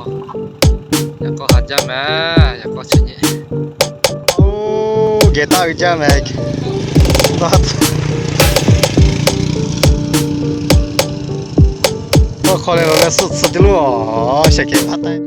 Yaꞈ k'aw haˍ jaˇ mehˍ, yaꞈ k'aw chi nyi. Oˇ, geh taˆ ve jaˇ mehˍ. Tawˇ hkawˇ leh lo leh suhˆ tcuh teˇ lonˉ a, shehˍ hkehˍ hpaˇ taˆ.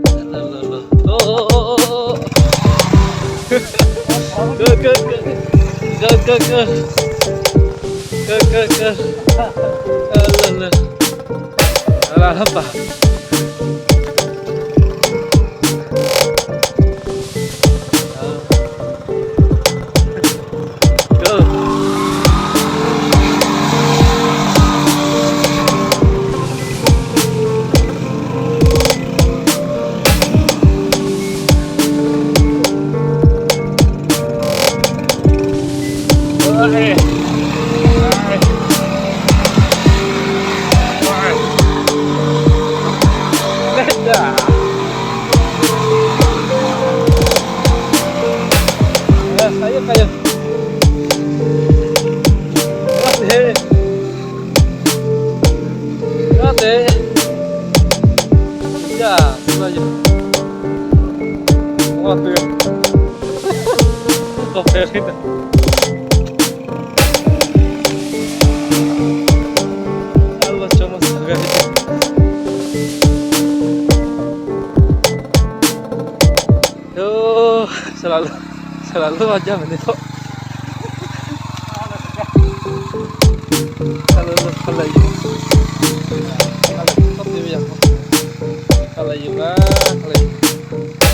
Saˍ laˍ lonˉ a jaˇ mehˍ ne htawˇ. Hk'a lehˬ yuˬ, hk'a lehˬ yuˬ, hk'a lehˬ yuˬ, hk'a lehˬ yuˬ.